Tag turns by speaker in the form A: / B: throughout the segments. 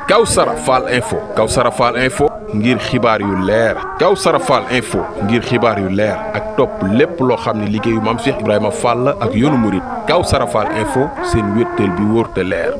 A: Kawsara Fall info Kawsara Fall info ngir xibaar yu leer Kawsara Fall info ngir xibaar yu leer ak topp lépp loo xam ne liggéeyu Maam Cheikh Ibrahima Fall ak yoonu murit Kawsara Fall info seen wéttal bi wóor te leer.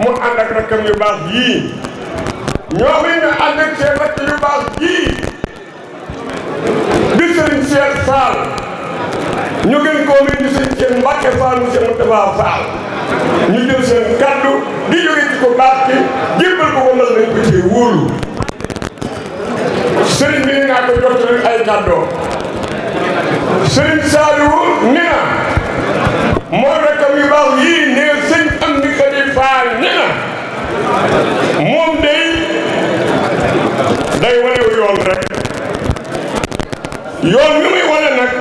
B: mu ànd ak rakkam yu baax yii ñoo ngi ñu ànd ak seen rakk yu baax yii Mbacke Fall monsieur Moustapha Fall ñu jël seen kaddu di jóge ci ko baax ki jébbal ko ndax dañ ko cee wóolu sëriñ bi naa ko jot ay kàddoo sëriñ Saliou nee na mooy rakkam yu baax yii nee sëñ Amdi Khady Fall nee na moom day wane yoon rek yoon mi muy wane nag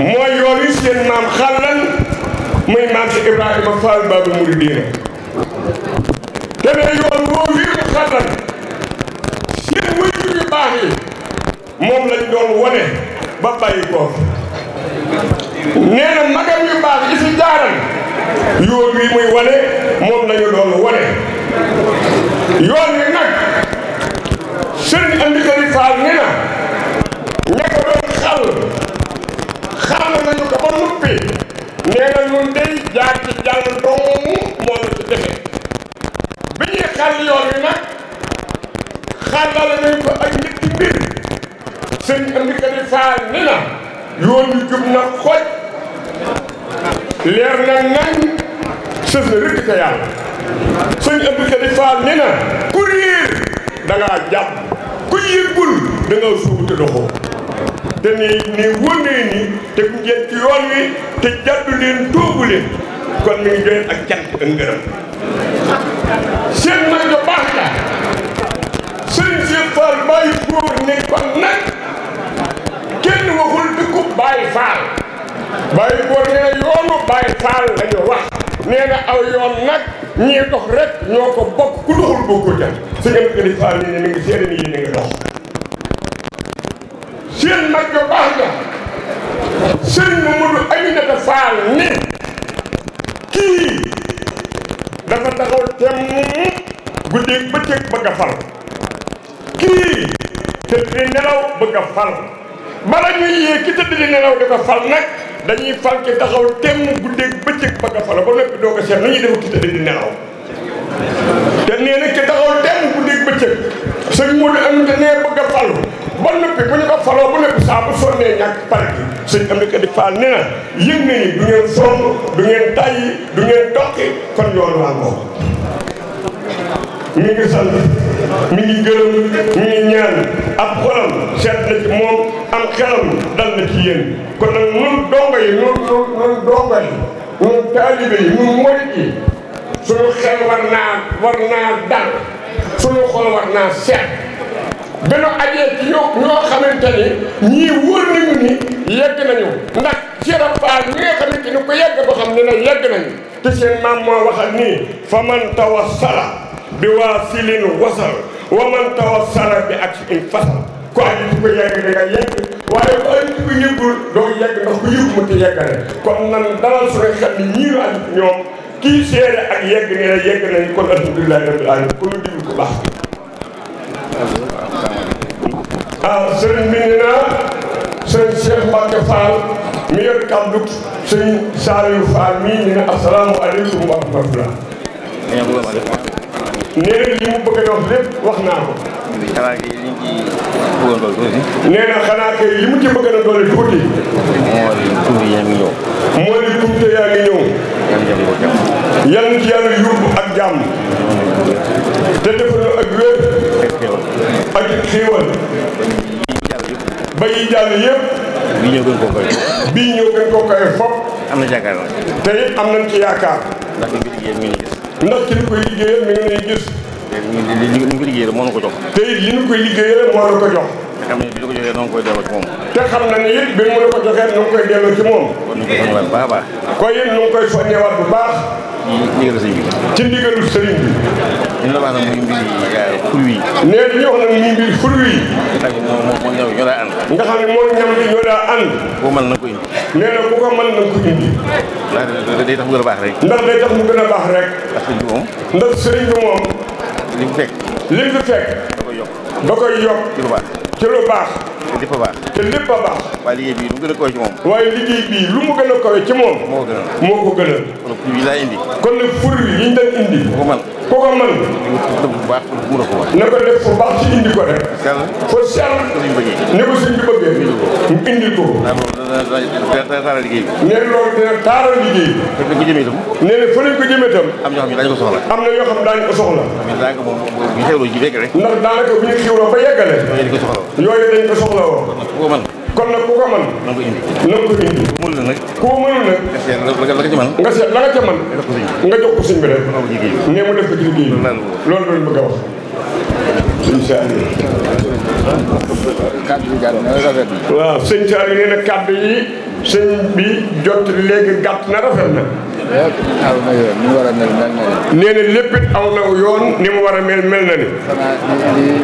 B: mooy yoon yi seen maam xàllan muy maam si Ibrahima Fall Babou Mouridina te ne yoon woowu yi mu xàllan seen waajur yu baax yi moom lañ doon wane ba bàyyi ko nee na magam yu baax yi fi jaaral yoon wi muy wane moom lañu doon wane yoon wi nag sëriñ Amdi Khady Fall nee na ña ko doon xal nañu ko ba noppi nee na ñun day jaar ci jàll dong moo la ci defe bi ñuy xal yoon wi nag xalal nañ ko ak ñetti mbir sëriñ Amdi Khady Fall nee na yoon wi jub na xoj leer na nañ sës na rëkk ka yàlla sëriñ Amdi Khady Fall nee na ku réer da ngaa jàpp ku yëggul da nga suubu te doxoo te ni wónnee ni te ku ngeen ci yoon wi te jàddu leen toogu leen kon mi ngi joxe ak cant ak ngërëm seen mag jo baax la sëriñ Cheikh Fall bàyyi góor ne kon nag kenn waxul dëkku Baye Fall bàyyi góor nee na yoonu Baye Fall lañu wax nee na aw yoon nag ñii dox rek ñoo ko bokk ku doxul bokku ja sëñ Amdi Khady Fall nii ne mi ngi seede ni yéen a ngi dox seen mag jo baax nga sëriñ Mamadou Aminata Fall ni kii dafa taxaw temm guddeeg bëccëg bëgg a fal kii tëdd di nelaw bëgg a fal bala ñuy yee ki tëdd di nelaw di ko fal nag dañuy fal ki taxaw temm guddeeg bëccëg bëgg a fal ba noppi doo ko seet nu ñuy def ki tëdd di nelaw te nee na ki taxaw temm guddeeg bëccëg sëñ Modou Aminata nee bëgg a fal ba noppi bu ñu ko faloo ba noppi saa bu sonnee ñàkk pare gi sëñ Amdi Khady Fall nee na yëg na ni du ngeen sonn du ngeen tàyyi du ngeen doqi kon yoon waa ngoo mi ngi sant mi ngi gërëm mi ngi ñaan ab xolam seet na ci moom am xelam dal na ci yéen kon nag nun dongo yi nun dongo yi nun taalibe yi nun murit yi suñu xel war naa dal suñu xol war naa seet beno ajee ci ñoo xamante ni ñii wóor nañu ni yegg nañu ndax Cheikh Fall ñi nga xamante ni ko yegg ba xam ne na yegg nañu te seen maam moo waxal nii fa man tawassala bi waasilin wasal wa man tawassala bi ak in fasal ko aji ci ko yegg da nga yegg waaye ko aji ci ko yëggul doo yegg ndax ko yëggu mu te yeggale kon nan dalal suñu xel ni ñii aji ci ñoom kii seede ak yegg nee na yegg nañu kon alhamdulilahi rabbil alamin ko lu diglu ko baax sëriñ bi nee na sëriñ Cheikh Mbacke Fall mi yor kàddu sëriñ Saliou Fall mii ñu ne asalaamaaleykum wa rahmatulah. nee na li mu bëgg a wax lépp wax naa ko. nee na xanaa kay li mu ci bëgg a doole tuuti. moo di tuuti yaa ngi ñëw. yal na ci yàlla yóbbu ak jàmm. te defal ak wér. ak xéewal. ba yi jàll yëpp. bii ñëw gën koo koy. bii ñëw gën koo koy fop. am na yaakaar la. te it am nañ ci yaakaar. ndax ki ñu koy liggéeyal mi ngi lay gis. li ñu ko liggéeyal moo na ko jox. te it li ñu koy liggéeyal moo na ko jox. te xam ne bi ñu ko joxee noonu koy delloo ci moom. te xam na ne it bi mu la ko joxee nu koy delloo ci moom. kon ñu koy soññewaat bu baax a baax. kon it nu ngi koy soññewaat bu baax. ci ndigalu sëriñ bi. ci ndigalu sëriñ bi. li ñu la wax nag muy mbiri fur wi. nee li ñu wax nag muy mbiri fur wi. nga xam ne moo ñam ñoo daa ànd. nga xam ne moo ñam di ñoo daa ànd. ku ko mën na ko indi. nee na ku ko mën na ko indi. ndax day tax mu gën a baax rek. ndax day tax mu gën a baax rek. ndax sëriñ bi moom. ndax sëriñ bi moom. li mu fekk. li mu fekk. da koy yokk. da koy yokk. ci lu baax. ci lu baax. te lépp a baax. te lépp a baax. waaye liggéey bii lu mu gën a kawe ci moom. waaye liggéey bii lu mu gën a kawe ci moom. moo ko gënal. moo ko gënal. kon fur yi laa indi. kon nag fur yi ñu doon indi. ku ko mën. ku ko mën. bu baax mu def ko baax. na ko def fu baax ci indi ko rek. fo sell. ni ko suñ bi bëggee. mu indil ko.
C: dana taaral liggéey bi.
B: nee na loolu dina taaral liggéey bi.
C: te ko jëmee itam.
B: nee na fa lañ ko jëmee itam.
C: am ñoo xam ne daañu ko soxla.
B: am na yoo xam ne daañu ko soxla.
C: daanaka moom bu ñu xewloo ji rek.
B: ndax daanaka bu ñu xiwloo ba yeggale.
C: yooyu dañ ko soxla.
B: yooyu dañ ko soxla woo.
C: ku ko mën.
B: kon nag ku ko mën.
C: na nga ko indi.
B: na nga ko indi.
C: ku mënul nag.
B: ku ko mënul nag.
C: nga seet la nga ci mën.
B: nga seet la nga ca mën. nga jox ko sëñ bi rek. nee mu def ko ci liggéey bi. loolu doon bëgg a wax. sëñ Saliou.
D: kàddu yi gàtt na rafet na.
B: waaw sëñ Saliou nee na kàddu yi sëñ bi jot léegi gàtt na rafet na.
D: lépp aw na yoon ni mu war a mel mel na ni.
B: nee na lépp it aw na yoon ni mu war a mel mel na ni.
D: xanaa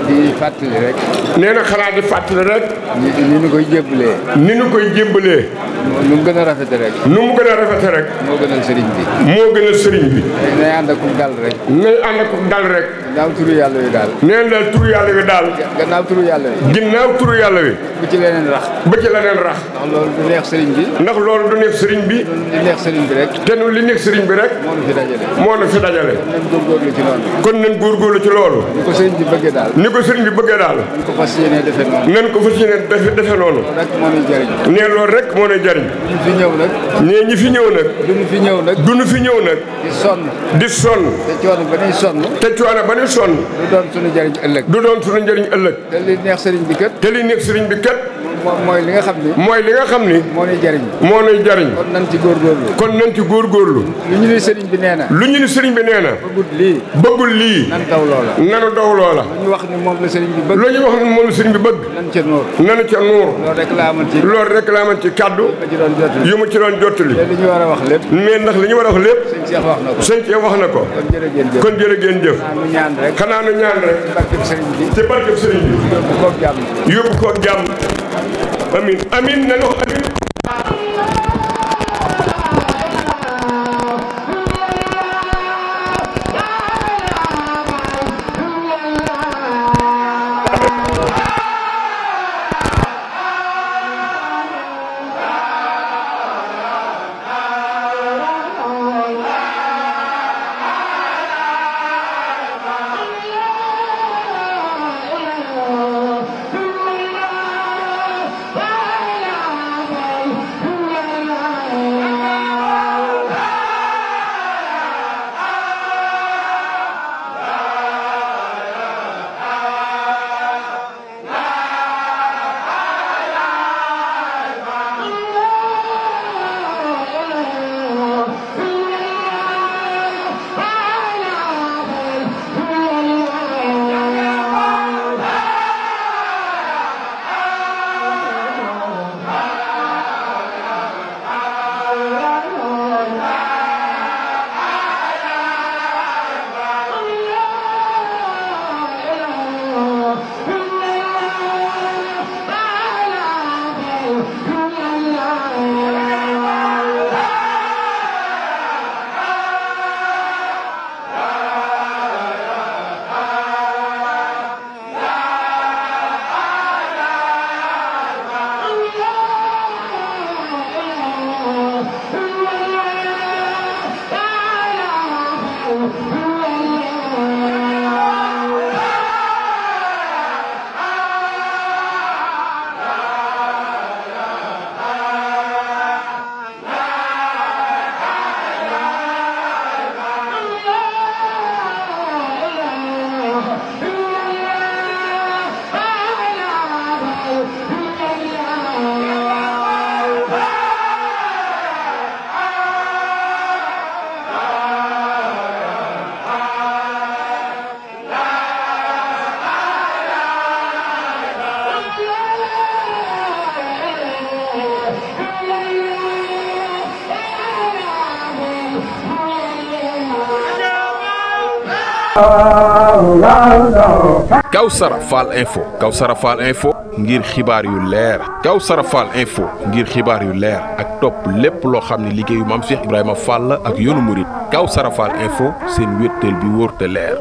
D: di fàttali rek.
B: nee na xanaa di fàttali rek.
D: ni ñu koy jébbalee.
B: ni ñu koy jébbalee.
D: nu mu gën a rafete rek.
B: nu mu gën a rafete rek.
D: moo gënal sëriñ bi.
B: moo gënal sëriñ bi.
D: nay ànd ak dal rek.
B: nay ànd ak dal rek.
D: gannaaw turu yàlla wi daal.
B: nee na daal turu yàlla wi daal.
D: gannaaw turu yàlla wi.
B: ginnaaw turu yàlla wi.
D: bu ci leneen rax.
B: ba ci leneen rax.
D: ndax loolu du neex sëriñ bi.
B: ndax loolu du neex sëriñ bi.
D: li neex sëriñ bi rek.
B: te nu li neex sëriñ bi rek.
D: moo nu fi dajale.
B: moo nu fi dajale.
D: nañ góorgóorlu ci loolu.
B: kon nañ góorgóorlu ci loolu.
D: ni ko sëriñ bi bëggee daal.
B: ni ko sëriñ bi bëggee daal.
D: nañ ko fas yéene defe noonu.
B: nañ ko fas yéene defe noonu.
D: loolu rek moo nuy jëriñ.
B: nee loolu rek moo nuy jëriñ.
D: duñu fi ñëw nag.
B: nee ñi fi ñëw nag.
D: duñu fi ñëw nag.
B: duñu fi ñëw nag.
D: di sonn.
B: di sonn.
D: te coono ba ñuy sonn.
B: te coono ba ñuy sonn.
D: du doon suñu jëriñ ëllëg.
B: du doon suñu njëriñ ëllëg.
D: te li neex sëriñ bi kat.
B: te li neex sëriñ bi kat.
D: mooy li nga xam ni.
B: mooy li nga xam ni.
D: moo nuy jëriñ.
B: moo nuy jëriñ.
D: kon nañ ci góorgóorlu.
B: kon nañ ci góorgóorlu.
D: lu ñu ni sëriñ bi nee na.
B: lu ñu ni sëriñ bi nee na.
D: bëggul lii.
B: bëggul lii.
D: nan daw loola.
B: nanu daw loola.
D: lu ñu wax ni moom la sëriñ bi bëgg.
B: lu ñu wax ni moom la sëriñ bi bëgg.
D: nan ca nuur.
B: nanu ca nuur.
D: loolu rek laa amoon ci.
B: loolu rek laa mën ci kàddu.
D: ma ci doon jottali.
B: yu mu ci doon jottali.
D: te li ñu war a wax lépp.
B: mais ndax li ñu war a wax lépp.
D: sëñ Cheikh wax na ko.
B: sëñ Cheikh wax na ko.
D: kon jërë ngeen jëf.
B: kon jërë ngeen jëf.
D: xanaa nu ñaan rek.
B: xanaa nu ñaan rek.
D: ci barkeb sëriñ bi.
B: ci barkeb sëriñ bi.
D: yóbbu koog jàmm.
B: yóbbu koog jàmm. amin amin nañu wax amin.
A: Kawsara Fall Info Kawsara Fall Info ngir xibaar yu leer Kawsara Fall Info ngir xibaar yu leer ak topp lépp loo xam ne liggéeyu maam Cheikh Ibrahima Fall ak yoonu murit Kawsara Fall Info seen wéttal bi wóor te leer